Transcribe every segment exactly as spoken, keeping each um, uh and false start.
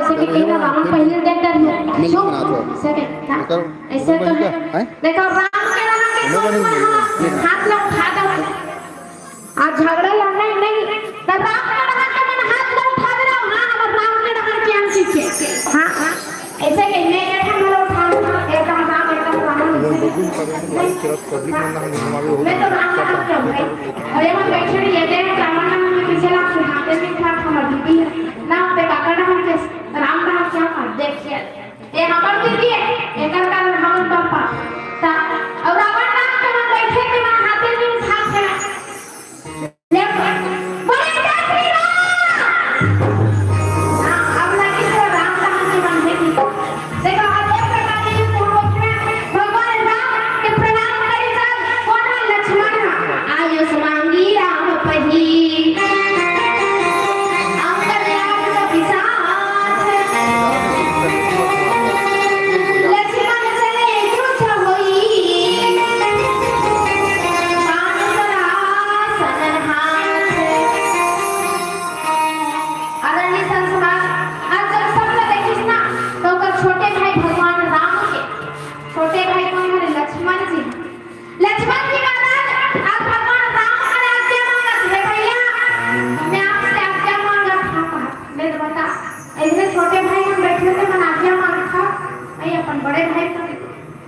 जैसे कि कहीं रावण पहले देख डर है। मिल चुप। बना दो। सेकंड, हाँ। एकर ऐसे तो है। हैं? देखो, राम के रहन के मैं बनी कोई हुई हूँ। हाथ ला उठा दो। आज झगड़ा लड़ना ही नहीं, तो राम के रहन के मन हाथ ला उठा दे रहा हूँ। हाँ, हम राम के रहन के हम चीज है। हाँ, हाँ। ऐसे कहीं मैं ये ठान ला उठा, एकदम राम, एकदम रावण। मैं तो राम का हक है भाई। अरे, हम बैठे नहीं, ये देख, रावण ना हमें पीछे लाग सुनाते नहीं था, हमारी दीदी है। ना, पे काका ना हमके राम राम क्या कर, देख के। ये हमर दीदी है, एकर कारण हमन पापा। ता, और रावण राम के मन बैठे के मन हाथे में उठा के। ले, बोले, "जय श्री राम।" हाँ, अब लगे तो राम राम के मन है नहीं। देखो, अब एक प्रकार के युद्ध हो गया। भगवान राम के प्रणाम करे जाए, कौन है? लक्ष्मण। आयुष मांगी राम पही। अंगद लाग सभी साथ। लक्ष्मण चले युद्ध होई। बाण सरासन हाथ। आदरणीय संत समाज, आज जब सब लोग देखिस ना, तो ओकर छोटे भाई भगवान राम के, छोटे भाई कौन हरे? लक्ष्मण जी। लक्ष्मण जी महाराज, आज भगवान राम हमारे आज्ञा मांगत हे, "भैया, मैं आपसे आज्ञा मांगत हूँ।" मैं तो बता, इतने छोटे भाई हम बैठे थे, मन आज्ञा मांगत था, नहीं, अपन बड़े भाई को।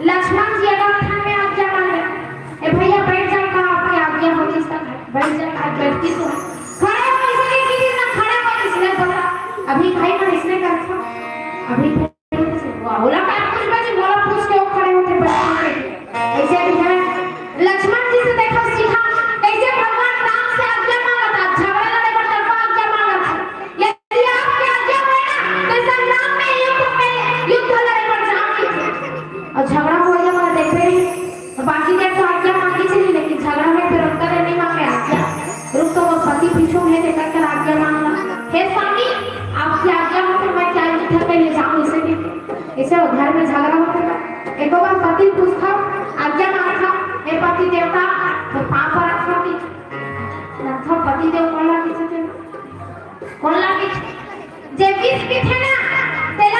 लक्ष्मण जी अगर ठान में आज्ञा मांगे, "ए भैया, बैठ जाओ, का आपकी आज्ञा होती, इसका बैठ जाओ।" आज बैठती तो खड़े हो, इसलिए कि ना खड़े हो, इसलिए बता। अभी भाई मन इसने करता, अभी वाह, ओला का पूछ बा जी, मोला पूछ के वो खड़े होके बैठे थे। ऐसे भी है, लक्ष्मण जी से देखो, सीखा, कैसे भगवान राम से आज्ञा मांगा था, झगड़ा लड़े पर तरफा आज्ञा मांगा था। यदि आपकी आज्ञा होए ना, तो संग्राम में, युद्ध में, युद्ध लड़े पर जाओगे। और झगड़ा हो गया, मैं देख रही, बाकी देख तो आज्ञा मांगी थी, लेकिन झगड़ा में फिर उत्तर नहीं मांगे आज्ञा। रुक तो, वो पति पीछू में देखकर आज्ञा मांगना, "हे स्वामी, आपकी आज्ञा हो तो मैं क्या युद्ध पे ले जाऊं इसे भी?" इसे वो घर में झगड़ा होता था। एक बार पति पूछता, आज्ञा मांगता, "हे पति देवता, तो पाँव पर रखो कि रखो पति देव कौन लागे थे?" कौन लागे? जे विष पीथे ना, तेला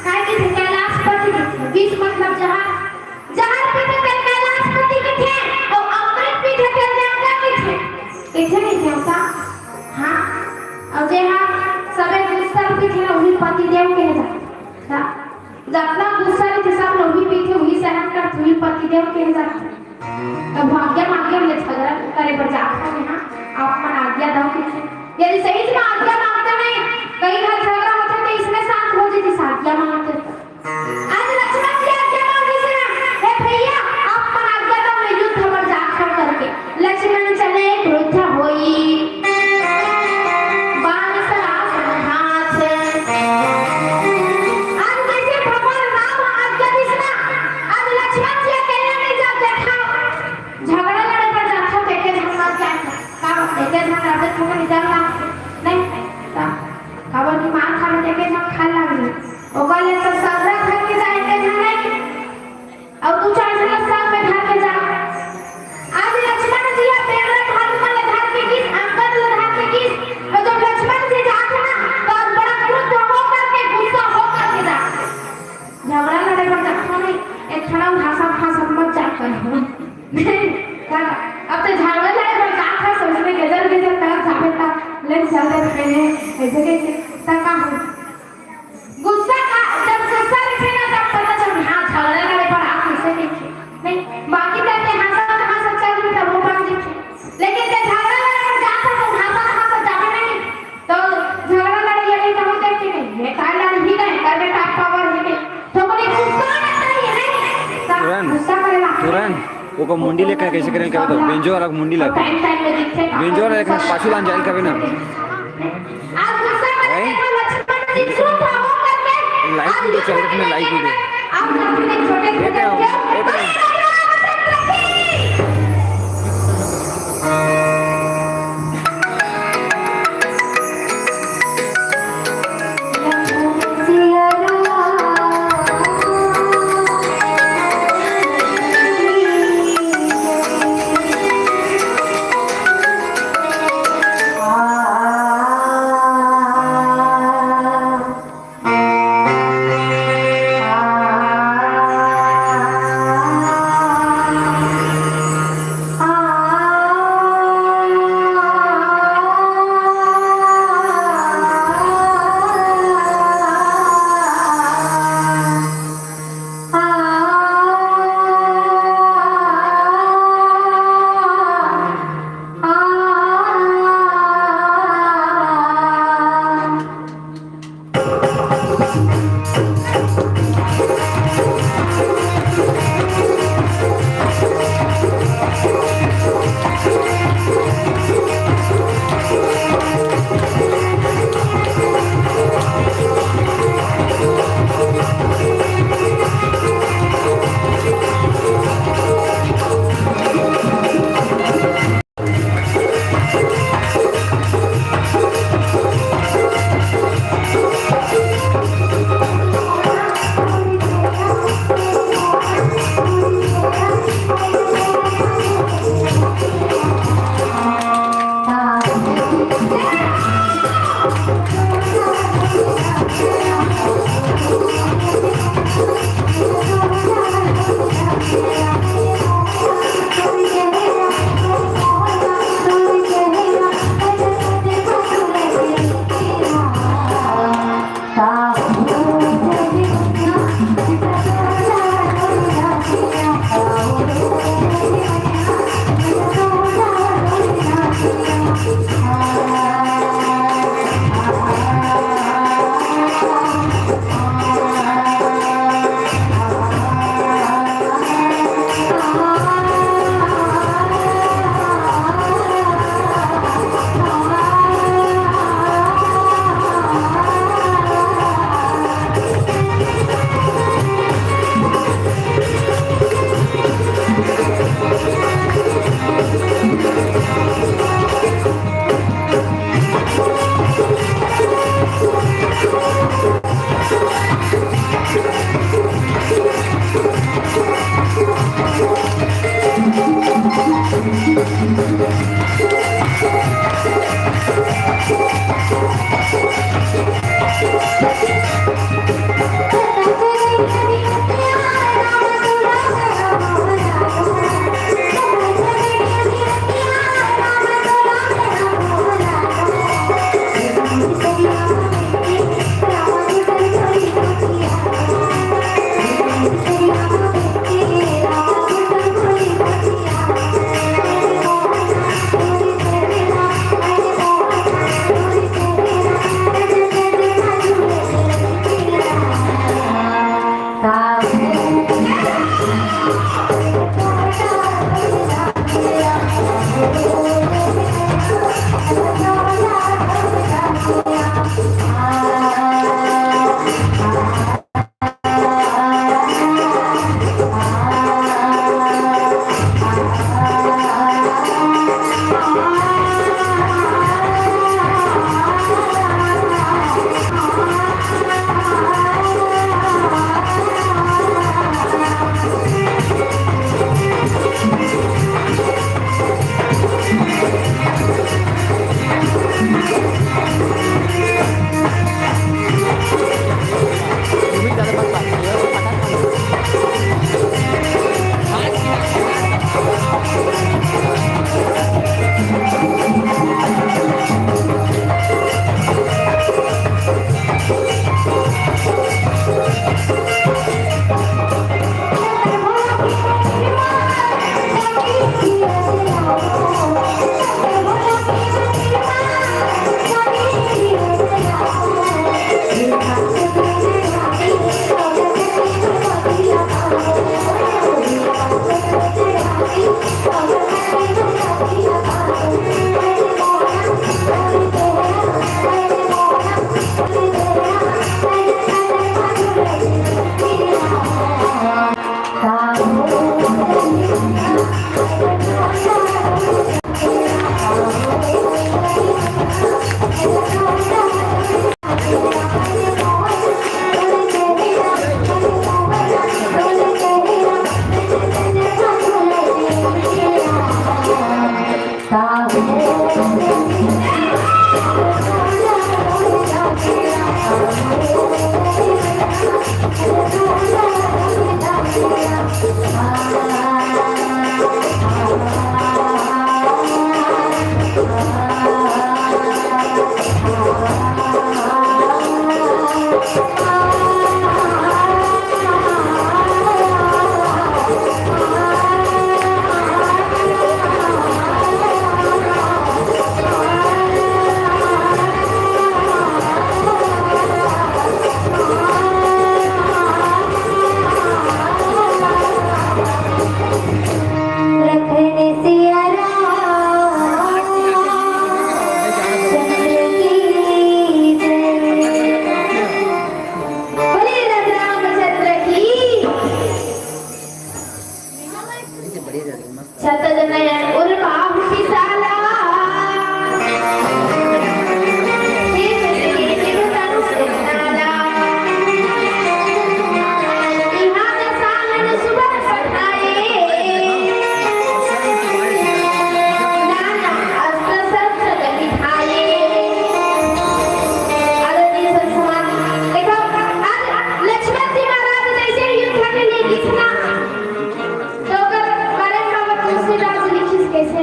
काय कहिथे? कैलाशपति कहिथे। विष मतलब जहर। जहर पीथे तेला कैलाशपति कहिथे, अउ अमृत पीथे तेला गंगा कहिथे। कहिथे नहीं देवता? हाँ। अउ जे हा सबे गुस्सा पीथे ना, उही पतिदेव कहे जाथे। हाँ। जतना गुस्सा रहिथे सब लोग ही पीथे, उही सहन करथे, उही पतिदेव कहे जाथे। तब वो आज्ञा मांगे, हमने झगड़ा करे बर जात हन यहाँ, आप मन आज्ञा दव कहिथे। यदि सही में आज्ञा मांगते नहीं, कई घर झगड़ा होथे तो इसमें शांत हो जाती, आज्ञा मांगते तो। आज लक्ष्मण जी आज्ञा मांगे से, "हे भैया, आप मन आज्ञा दव, मैं युद्ध बर जात हन," करके। लक्ष्मण चले क्रुद्ध होई, बाण सरासन हाथ। आज जैसे भगवान राम आज्ञा दिस ना, आज लक्ष्मण जी अकेले नहीं जात, देखा, झगड़ा लड़े पर जात हो, देखे झगड़ा क्या है? का बात है? देखे झगड़ा से तुम्हें निकलना नहीं, का? काबर की मार खा ले, देखे झगड़ा खाए लग गई। ओकर ले तो सगरा घर के जाए के झगड़ा है। अउ दू चार झन ला संग में धर के जा। आज लक्ष्मण जी ह तेरह भालू मन ला धर के गिस, अंगद ला धर के गिस। अउ जब लक्ष्मण जी जात हे ना, तो आज बड़ा क्रुद्ध होकर के, गुस्सा होकर के जात हे। झगड़ा लड़े बर जात हे नहीं, एक ठड़ा भाषा, भाषा मत जात हे। का? अब तो झगड़ा लड़े बर जात हे, सोच में गजर गजर करत जाबे ता, ले चल दे पहले, ऐसे कैसे? ता का हो? गुस्सा का, जब गुस्सा दिखे ना, तब पता चल, हाँ, झगड़ा लड़े पर आप गुस्से दिखे। नहीं, बाकी करके हंसा, हंसा चल रही, तब वो बात दिखे। लेकिन जब झगड़ा लड़े पर जाता, तो हंसा, हंसा जावे नहीं। तो झगड़ा लड़े ये नहीं, तो हम देखे नहीं, ये काय लड़ ही नहीं, कर बेटा, पावर ही नहीं। तो बोले, गुस्सा रहता ही नहीं। तब तुरंत, गुस्सा करे ना। तुरंत। ओकर मुंडी ले का कैसे करेल कहबे तो, बेंजो वाला मुंडी ला। बेंजो वाला एक पाछू लान जाइल कहबे ना। लाइव वीडियो चल रही है, लाइव वीडियो। ये तो, ये तो छत जनयन उर बाहु पिसाला। तो ओकर बारे म हमर तुलसीदास जी लिखिस कइसे,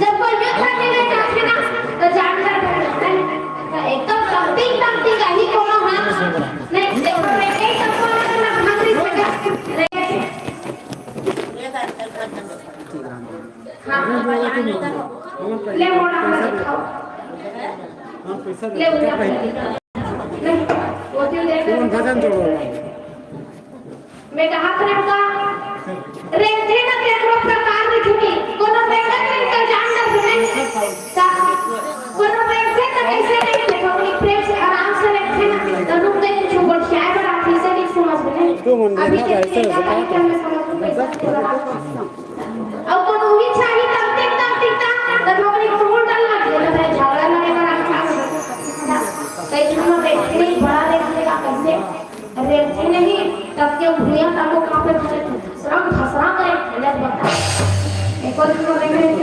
जब कोई युद्ध के लिए जाथे ना, तो जानवर एकदम तंगती, तंगती गाही कोनो हा। नहीं, देखो, मैं कई तंगती वाला ना भाग नहीं सकता। हाँ, ले मोड़ा हाथ दिखाओ। ले उठा। नहीं, वो क्यों देख रहे हो? मैं कहत रहूं का, रेंगथे न केकरो प्रकार रिथे, कोनो रेंगत रेंगत जान डरथे। का कोनो रेंगथे त कइसे रेंगथे? थोड़ी प्रेम से, आराम से रेंगथे ना, त रुक के कुछ बड़खियाए बर आथे, अइसे नहीं समझ में। अभी के रेंगत रेंगत में समझ में। अउ कोनो भी चाही तब तक, तब तक, तब त थोड़ी फूल डालना चाहिए, त झगड़ा लगे बर आथे। कई झन रेंगथे नहीं, बड़ा रेंगथे का कइसे? रेंगथे नहीं, तब के भुइयां तको कांपे भरे, श्रम फसरा करे, खेलत बता। एको दिन में रेंगथे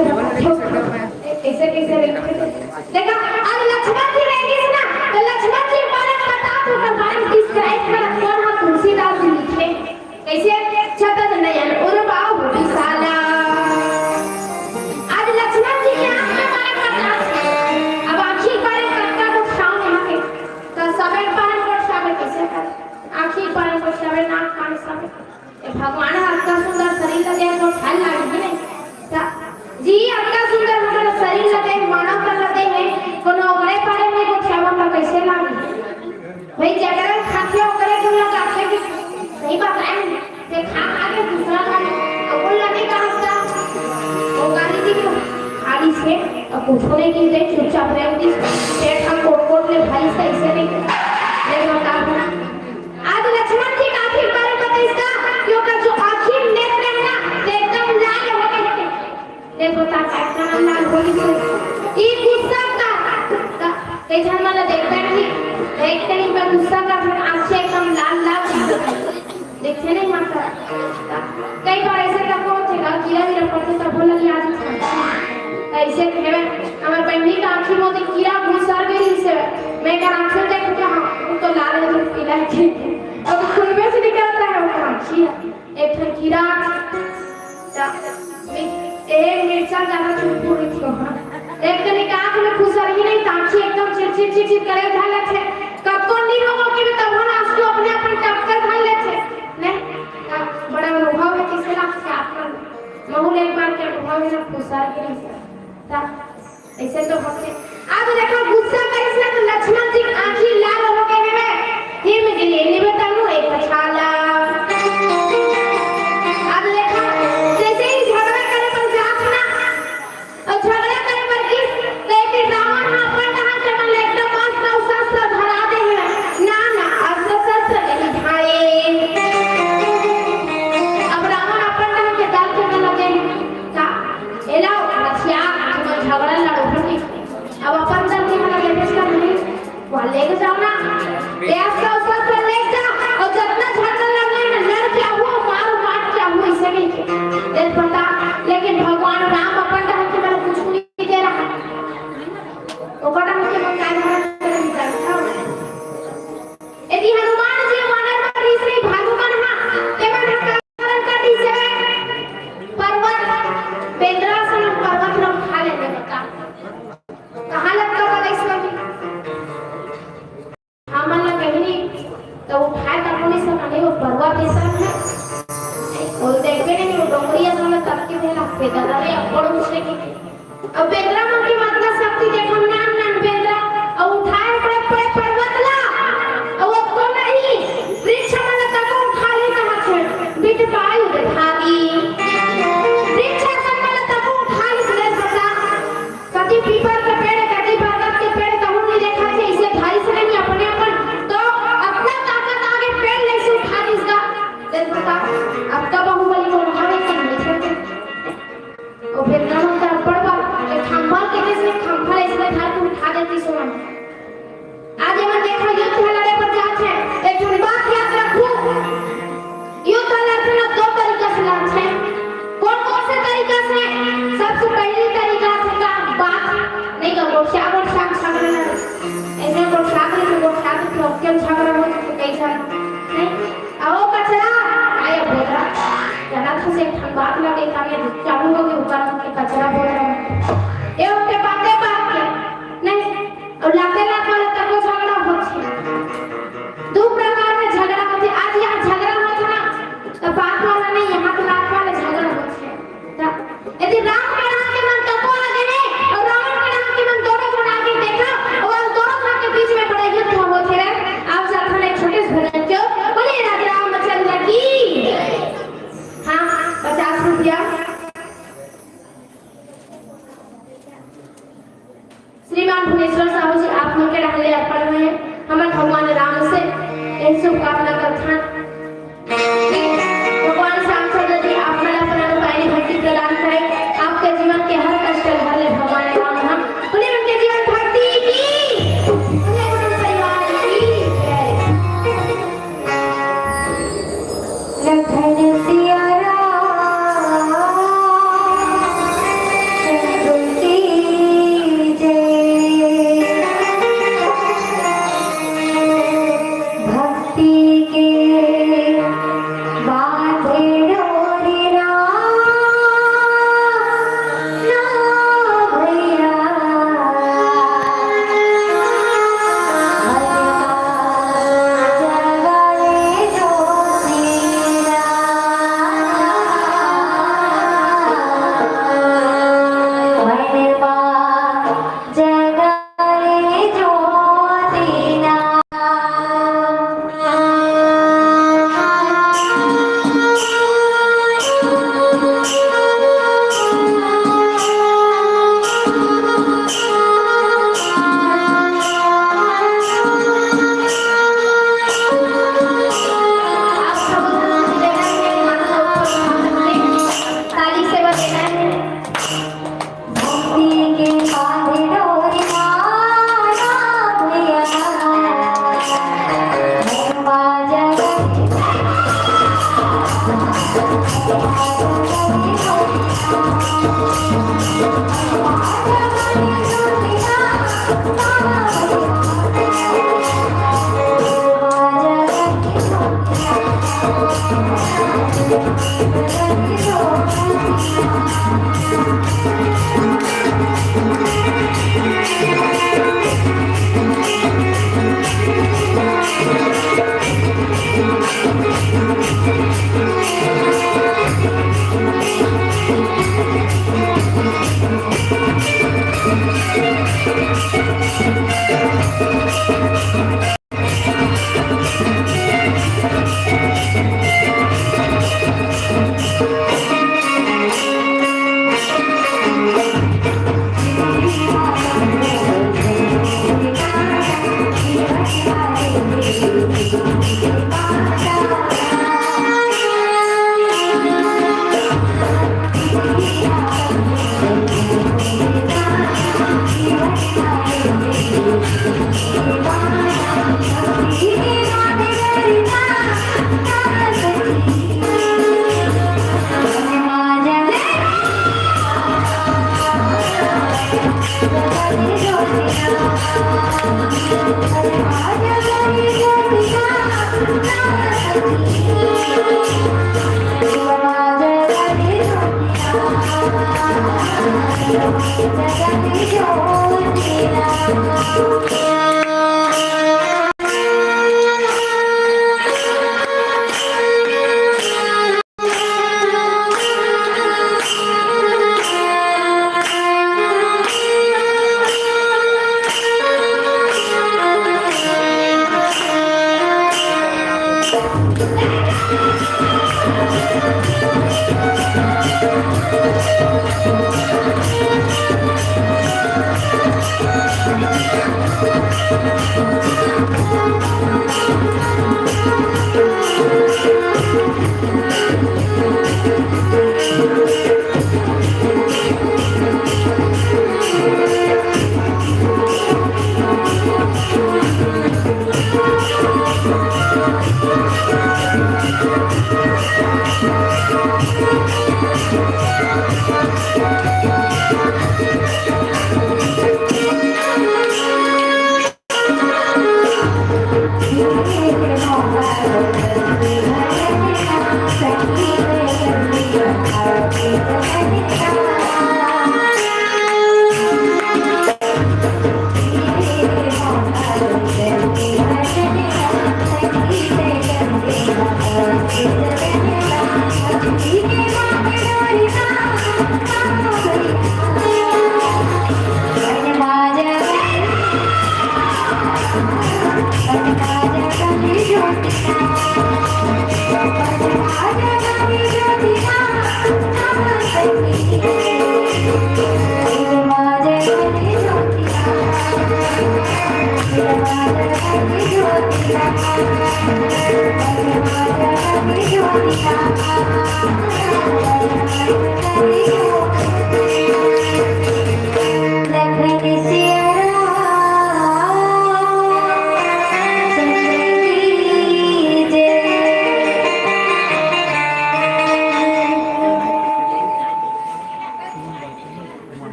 कैसे, कैसे लिखे थे? देखा, अब लक्ष्मण जी रहिस ना, तो लक्ष्मण जी बारे में बता, तो ओकर बारे में describe कर, कोन ह तुलसीदास जी लिखे। कैसे? छतज नयन उर बाहु विशाला। आज लक्ष्मण जी के आँख के बारे में बता, अब आँखी के बारे में कतका कुछ छाव यहाँ के, तो सबे के बारे में कुछ छावे कैसे कर? आँखी के बारे में कुछ छावे, नाक कान सब। ए भगवान ह अतना सुंदर शरीर ला दे हे, तो ठाल लागे कि नहीं? त जी, अतना सुंदर हमर शरीर ला दे हे, मानव तन ला दे हे, कोनो ओकरे बारे में कुछ छावा त कैसे लागे? भाई, जेकरे खाथे ओकरे गुण ला गाथे कि सही बात है, ते खा खा के दूसरा खा ले, अब बोल लगे कहाँ का? वो गाली दी तो खाली से, अब कुछो नहीं की दे, चुपचाप रह दी, पेट हम कोट कोट ले भाई, सही से नहीं, ले बता। आज लक्ष्मण जी का आँखी के बारे में बताइस का, कि ओकर जो आँखी नेत्र है ना, ते एकदम लाल हो गए थे। देखो ता का इतना लाल हो गए थे। ई गुस्सा का, का, कई झन मन देखते नहीं, देखते नहीं पर गुस्सा का फिर आँखें एकदम लाल लाल। देखते नहीं माता। कई बार ऐसे तक होथे ना, कीड़ा वीड़ा पड़थे तब बोला कि आज ऐसे खेवे। हमार बहनी का आँखी में तो कीड़ा घुस आ गई से। मैं का आँखें देख के, हाँ, वो तो लाल है, तो पीला है। अब खुलबे से निकलता है वो आँखी। एक ठन कीड़ा, ता, मि-, ए, मिर्चा ज्यादा चुटपुर रखियो, हाँ। एक दिन एक आँख में खुसर ही नहीं, ताकि एकदम चिड़चिड़, चिड़चिड़ करे धर लेथे। कतको नहीं हो, कि भी तब ना उसको अपने अपन टक्कर धर लेथे। नहीं, ता, बड़ा अनुभव है, किसे लगथे आपका? महू ले एक बार के अनुभव है ना, खुसर ही नहीं सर। ता, ऐसे तो होथे। अब देखो, गुस्सा करिस ना तो लक्ष्मण जी के आँखी लाल हो गए हवे। हिम गिरे निभ तनु एक छाला। अब देखो, जैसे ही झगड़ा करे पर जात ना, और झगड़ा करे पर किस, तो एक दिन रावण हा अपन डहन के मन ले एकदम अस्त्र शस्त्र धरा दे हवे। ना, ना, अस्त्र शस्त्र नहीं भाई। अब रावण अपन डहन के दल के मन लगे का? एला रखिया, तुम झगड़ा लड़ो, ठीक? अब अपन दल के मन लगे, इसका नहीं, वहाँ लेके जाओ ना। ये अस्त्र शस्त्र ले जा, और जितना झगड़ा लड़ना है ना, लड़ के आओ, मारो, मार के आओ, इसे नहीं के। देख बता, लेकिन भगवान राम अपन डहन के मन कुछ नहीं दे रहा है। ओकर डहन के मन का झगड़ा लड़ के जाओ। यदि हनुमान जी वानर मन ऋषि भालू मन हा, ते मन हा का पालन कर दी से पर्वत, बेंदरा सन पर्वत ला उठा लेने बता। कहाँ लगता बा ऐसा भी? हमन ला कहीं नहीं, तो उठाए तक नहीं सकने, वो पर्वत ऐसा है। वो देखबे नहीं, वो डोंगरिया सन तक के नहीं लगते, दादा रे, अब्बड़ ऊंचे के। अब बेंदरा मन के मतलब शक्ति देखो, नान नान बेंदरा, अउ उठाए बड़े बड़े पर्वत ला, अउ ओतको नहीं, वृक्ष मन ला तको उठा ले कहा छे, बिट पाई उठा ली। वृक्ष असन मन ला तको उठा ली, सुरेश बता, कति पीपर के पेड़, कति बरगद के पेड़, कहूँ नहीं देखा छे, इसे भारी से नहीं अपने अपन, तो अपना ताकत आगे पेड़ ले से उठा ली इसका। देख बता, अब तो बाहुबली को उठा ले, वो बेंदरा मन कर अब्बड़ बा, एक खंभा के जैसे खंभा ऐसे धर के उठा देती सुमन। आज हमन देखो युद्ध लड़े बर जात हे, एक ठन बात याद रखू, युद्ध लड़थे ना दो तरीका से लड़थे। कौन कौन से तरीका से? सबसे पहली तरीका से का बात नहीं कर, गोठिया गोठिया झगड़ा ना, ऐसे गोठिया गोठिया झगड़ा हो तो कई झगड़ा नहीं। आओ कचरा, आए बोल रहा। जना तो से एक ठन बात लगे, काने चालू हो गई, ऊपर के कचरा बोल रहा है। ये उनके बातें बात के, नहीं, और लाते लात वाला तको झगड़ा होत है। दो प्रकार में झगड़ा होत है। आज यहाँ झगड़ा होत है ना, तो बात वाला नहीं, यहाँ तो लात वाला झगड़ा होत है। यदि राम के राम के मन तको आगे है और रावण के राम के मन दोनों जन आगे देखा और दोनों जन के बीच में बड़ा युद्ध होत है। आप जाथन एक छोटे से भजन क्यों बोलिए राधे रामचंद्र की। हाँ, पचास रुपया। श्रीमान भुवनेश्वर साहू जी, आप मन के डहन ले अर्पण हुए हैं। हमर भगवान राम से यही शुभकामना करथन। भगवान श्यामचंद्र जी आप मन ला अपन अनुपायनी भक्ति प्रदान करें। आपके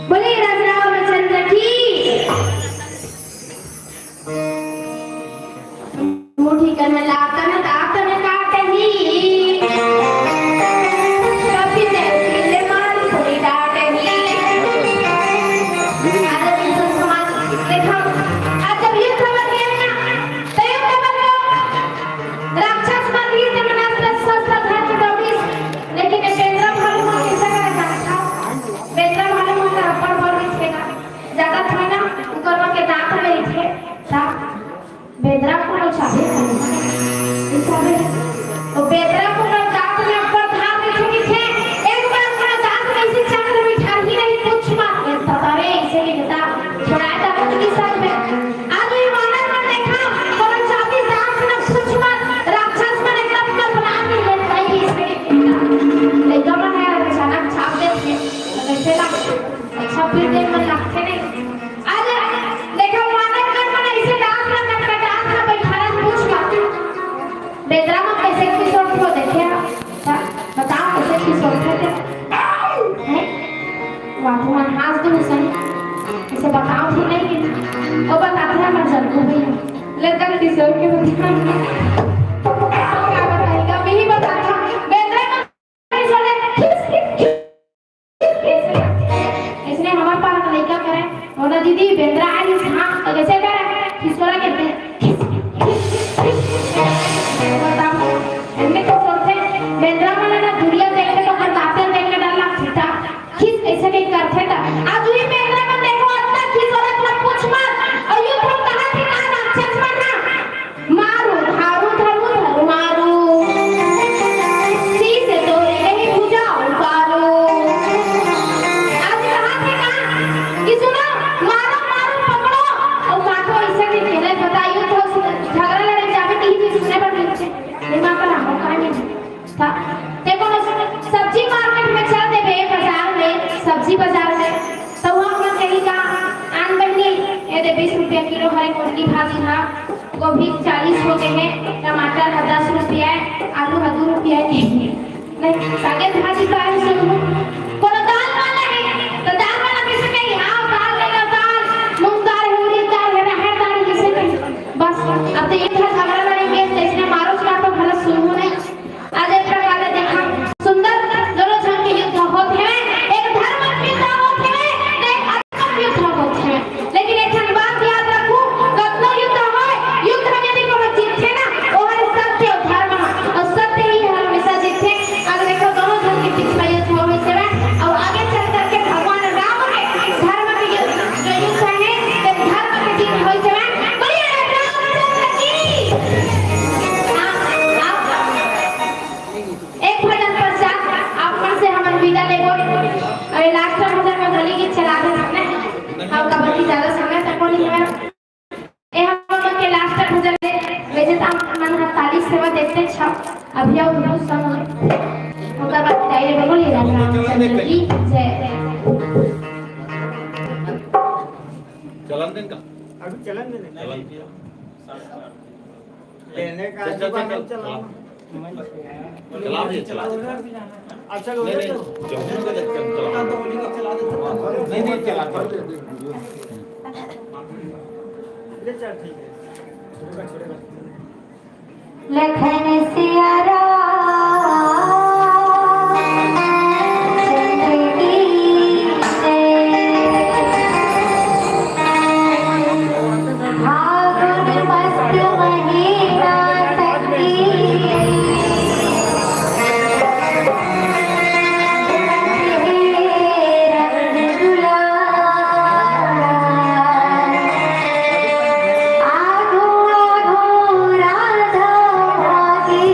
बोले राजा रामचंद्र की। मुट्ठी कन लातन दातन काटही। कभी जैसे ले मारी थोड़ी डांटही। अरे विष्णु समाज देखो, आज जब युद्ध बन गया ना, तो युद्ध बन गया। राक्षस मन भी जब मन अस्त्र शस्त्र धर के दौड़िस, लेकिन ये बेंदरा भालू मन कइसे करे जाथे? बेंदरा भालू मन का अब्बड़ बल रहिथे ना, जादा थोड़ी ना, उकर मन के दांत में रहिथे, ता बेंदरा कोनो चाबे, चाबे, तो बेंदरा कोनो दांत में अब्बड़ धार रहिथे, रहिथे, एक बार कोनो दांत में ऐसे चक्र बिठा ही नहीं, कुछ मत, ये पता नहीं, ऐसे नहीं बता, छोड़ा था, कुछ नहीं समझ में। आज ये वानर मन देखा, कोनो चाबी दांत में कुछ मत, राक्षस मन एकदम कल्पना नहीं लेत भाई, इसमें लइका मन हे, अचानक छाप देथे, तो कैसे लगथे? अच्छा, फिर देख मन लगथे नहीं। आज देखा, वानर मन लड़का के किशोर के बता। का बताई, का यही बता था। बेंदरा का किशोर ने खिस, खिस, खिस, खिस। इसने हमार पार लइका करे, बोला, "दीदी, बेंदरा आ रही है।" "हाँ।" तो कैसे करे? किशोर के बे-, खिस, खिस, खिस। बताओ, इनमें तो सोचते, बेंदरा मन ना दुरिया देखे तो ओकर दांते देख के डर लगता। खिस ऐसे नहीं करथे त। आज भी बेंदरा मन देखो, अतना खिस वाला पूरा पूछ मत। और युद्ध हम कहा थे, कहा राक्षस मन ना। मारो, धारो, धरो, धरो, मारो। शीश तोरे नहीं भुजा उतारो। आज कहा थे का कि सुनो, मारो, मारो, पकड़ो और काटो, ऐसे नहीं खेले। बताइए तो, झगड़ा लड़े जावे, कहीं भी सुने पर मिलते। दिमाग पर हम करेंगे। त ते कोनो सब्जी मार्केट में चल देबे, बाजार में, सब्जी बाजार में, त वहाँ हमन कही का, "आन बहिनी, ये दे बीस रुपया किलो हरे कुंदरी भाजी हा, गोभी चालीस हो गए हैं, टमाटर हा दस रुपया है, आलू हा दो रुपया है।" नहीं, सागे भाजी का है सुन। कोनो दाल वाला है, त दाल वाला कैसे कही, "हाँ, दाल ले लो, दाल, मूंग दाल है, उड़द दाल है, राहर दाल है," कैसे कही? बस, अब तो ये था झगड़ा लड़ेंगे, तो इसने मारो चुरा तो भला सुन नहीं। आज एक प्रकार ले देखा, सुंदर दोनों झन के युद्ध होत हेवय, एक धर्म के युद्ध होत हेवय, एक अधर्म के युद्ध होत हेवय। लेकिन एक ठन बात याद रखू, कतनो युद्ध होय, युद्ध में यदि कोनो जीतथे ना, वो हर सत्य और धर्म ह, और सत्य ही हर हमेशा जीतथे। अगर देखो दोनों झन के बीच में युद्ध होत हेवय, और आगे चल करके भगवान राम के धर्म के युद्ध, जो युद्ध है, ते धर्म के जीत होत हेवय। बोलिए रामचंद्र की। आप, आप एक भजन पश्चात आप मन से हमन विदा लेबो। अरे लास्ट भजन में गली गीत चला दे हमने। हम काबर कि ज्यादा समय तक नहीं है। ए हम लोग के लास्ट भजन है। वैसे तो हम मन का ताली सेवा देते छ। अभी आओ, बहुत समय। ओकर बाद विदाई लेबो। बोलिए राम रामचंद्र की जय। चलन देन का? अभी चलन देने। चलन। लेने का चल, चल, आशीर्वाद चल, हम चल, चलाओ। चला। चला भैया, चला। अच्छा, नहीं, नहीं, चल, चल, चल, चला। नहीं, नहीं, चला, चला। ले चल, ठीक है। छोड़ेगा, छोड़ेगा। लखन सिया राम चंद्र की जय। फागुन मस्त महीना सखी, रंग गुलाल। आगो आगो राधा भागे।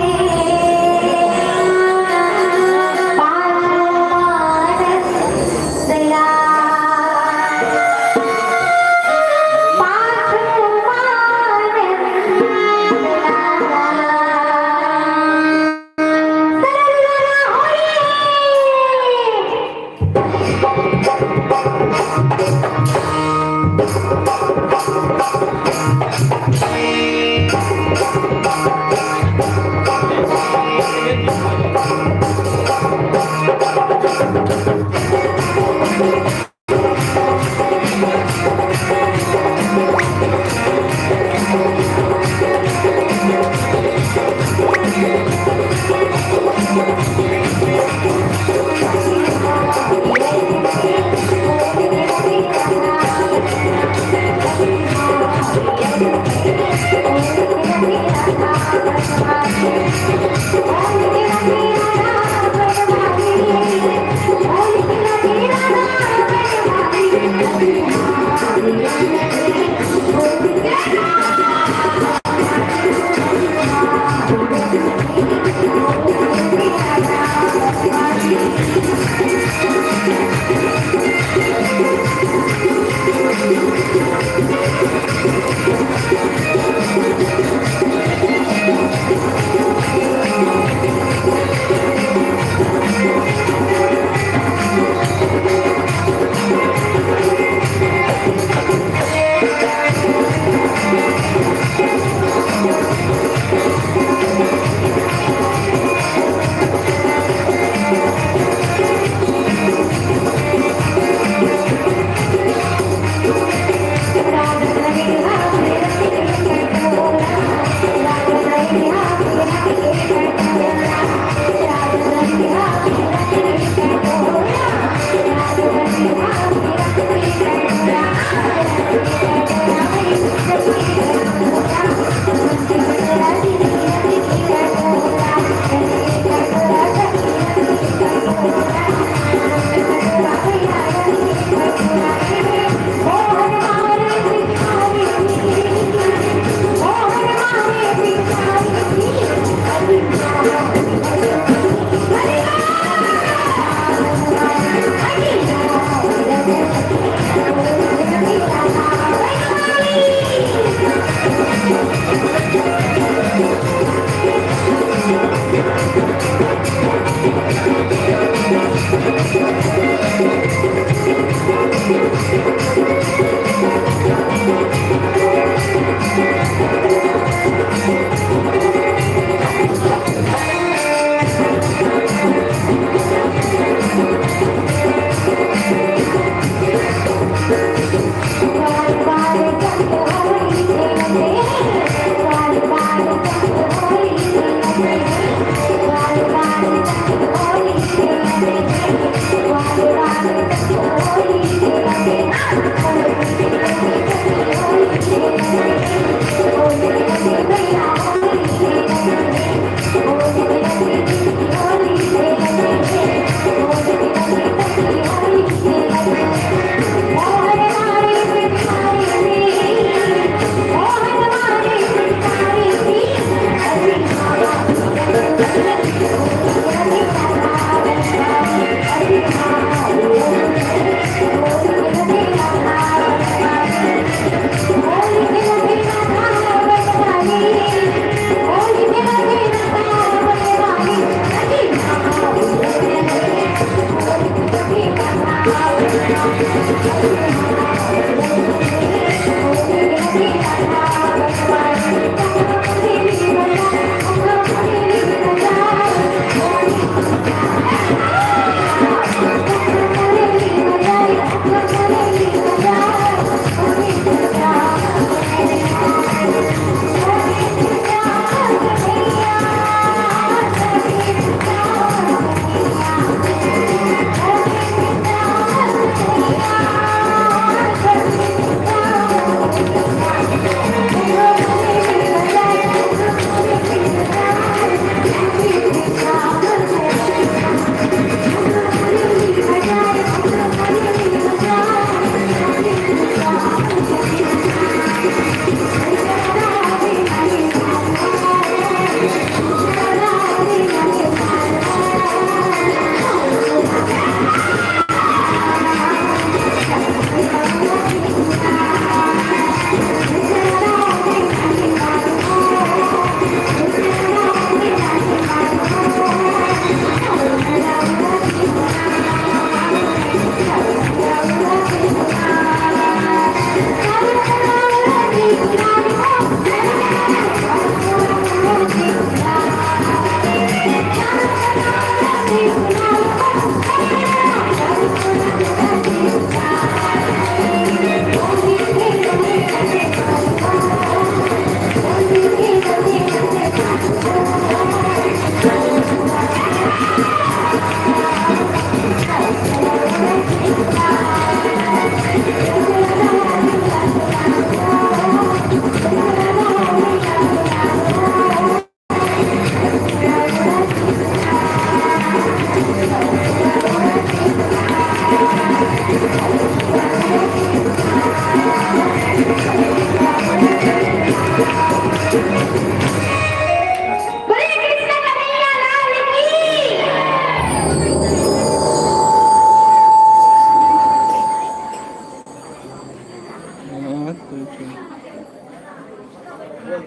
रुक,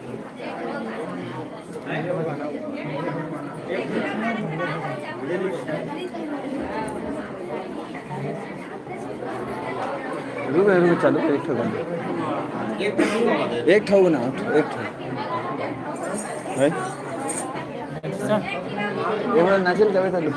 रुक, चालू कर, एक ठो गाना। एक ठो बना, एक ठो। है? ये वाला नाचल जावे चालू।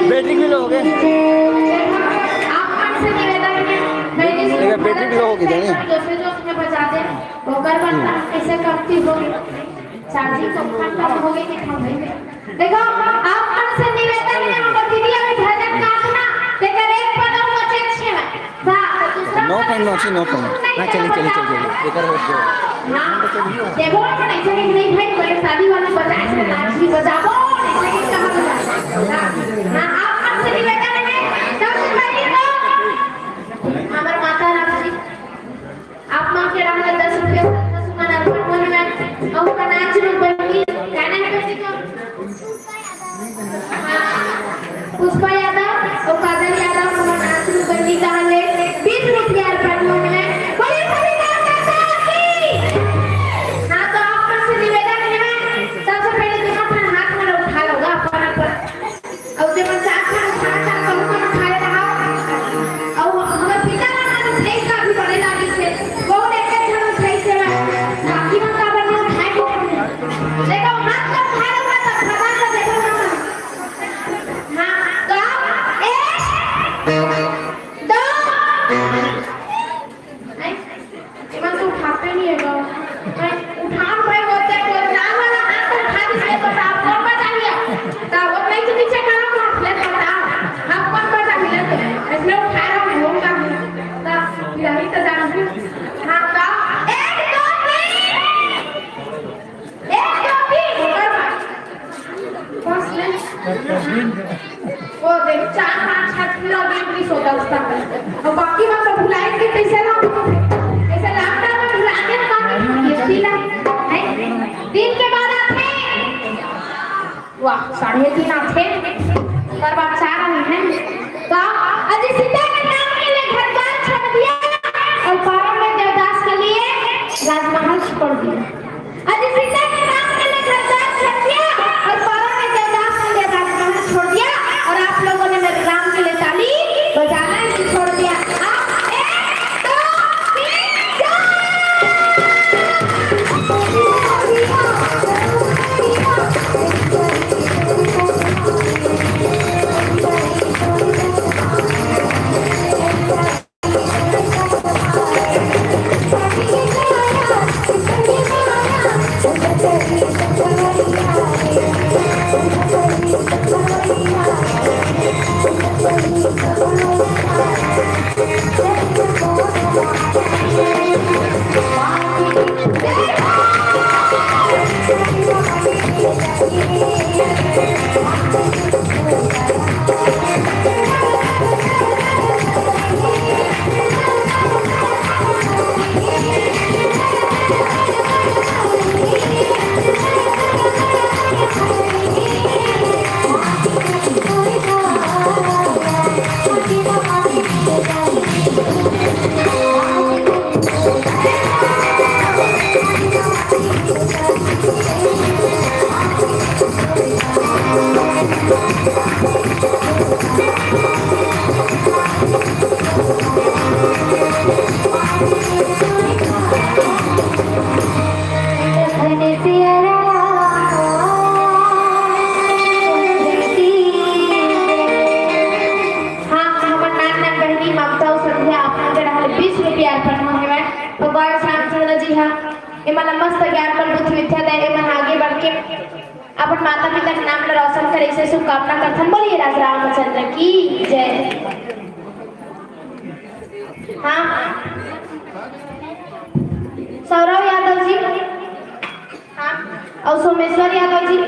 बैटरी भी लो हो गए। आप मन से निवेदन है, पहले से देखा, बैटरी भी लो हो गई जाने। जोश जोश में बजा दे, ओकर बाद हम कैसे करती हो? चार्जिंग तो खत्म हो गई, देखा भाई। देखो, आप मन से निवेदन है, हमर दीदी अभी भजन गात ना, तेकर एक पदम बचे छे में। नो पॉइंट, नो ची, नो पॉइंट। हाँ, चलिए, चलिए, चलिए, चलिए। एकर हो गया। हाँ, देखो, अपन ऐसे नहीं, नहीं भाई, बोले शादी वाला बजाए से नाच भी बजाबो, ऐसे नहीं कहा बजाबो। हाँ, हाँ, आप मन से निवेदन है, तब से भाई को, हमारे माता राम जी, आप मन के राम का दस रुपया श्रद्धा सुमन अर्पण होने में, और का नाच रूप बन गई, गाना है किसी को? पुष्पा यादव और काजल यादव को नाच रूप बन गई, कहा ले बीस रुपया अर्पण होने में। बोले सभी राम माता की। हाँ, तो आप मन से निवेदन है, वो देख, चार पाँच छठ पूरा दिन की सोता उठता है। और बाकी मन तो भुलाए के पैसे ना, ऐसे लॉकडाउन में भुला के काम किए, पीला है। दिन के बाद आते हैं। वाह, साढ़े तीन आते हैं। पर बात चार नहीं है। तो अजी सीता के नाम के लिए घर द्वार छोड़ दिया और पारण में देवदास के लिए राजमहल छोड़ दिया। अजी सीता के नाम के लिए घर द्वार छोड़ दिया और पारण में देवदास के लिए राजमहल छोड़ दिया। और आप लोगों ने मेरे राम के लिए ताली बजाना ही छोड़ दिया। आप एक, दो, तीन, चार। हाँ, हमर नान नान बहिनी ममता अउ संध्या, आप मन के डहार ले बीस रुपया अर्पण होए हवय। भगवान श्याम चंद्र जी हा एमन ला मस्त ज्ञान बल बुद्धि विद्या दे, एमन आगे बढ़ के अपन माता पिता के नाम ला रोशन करे, इसे शुभकामना करथन। बोलिए राजा रामचंद्र की जय। हाँ, सौरभ यादव जी। हाँ, अउ सोमेश्वर यादव जी,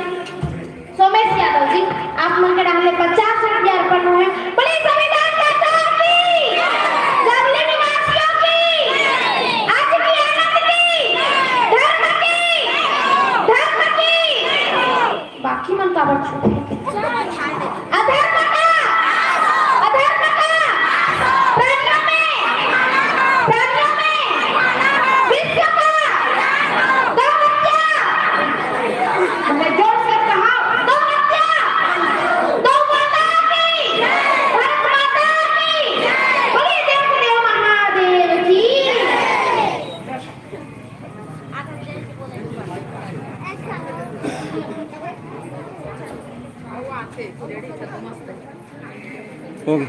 सोमेश यादव जी, आप मन के डहार ले पचास रुपया अर्पण होए। बोलिए संविधान कर्ता की, जंगली निवासियों की, आज की आनंद की, धर्म की, धर्म की। बाकी मन काबर चुप हे? अधर्म का, अधर्म का, प्राणियों में, प्राणियों में, विश्व का, गौ हत्या, अरे जोर से कहा, गौ हत्या, गौ माता की, भारत माता की, बोलिए देव देव महादेव की। हो गया।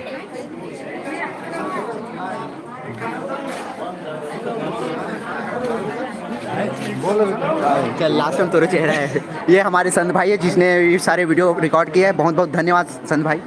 चल, लास्ट में तोरे चेहरा है। ये हमारे संत भाई है, जिसने ये सारे वीडियो रिकॉर्ड किया है। बहुत बहुत धन्यवाद संत भाई।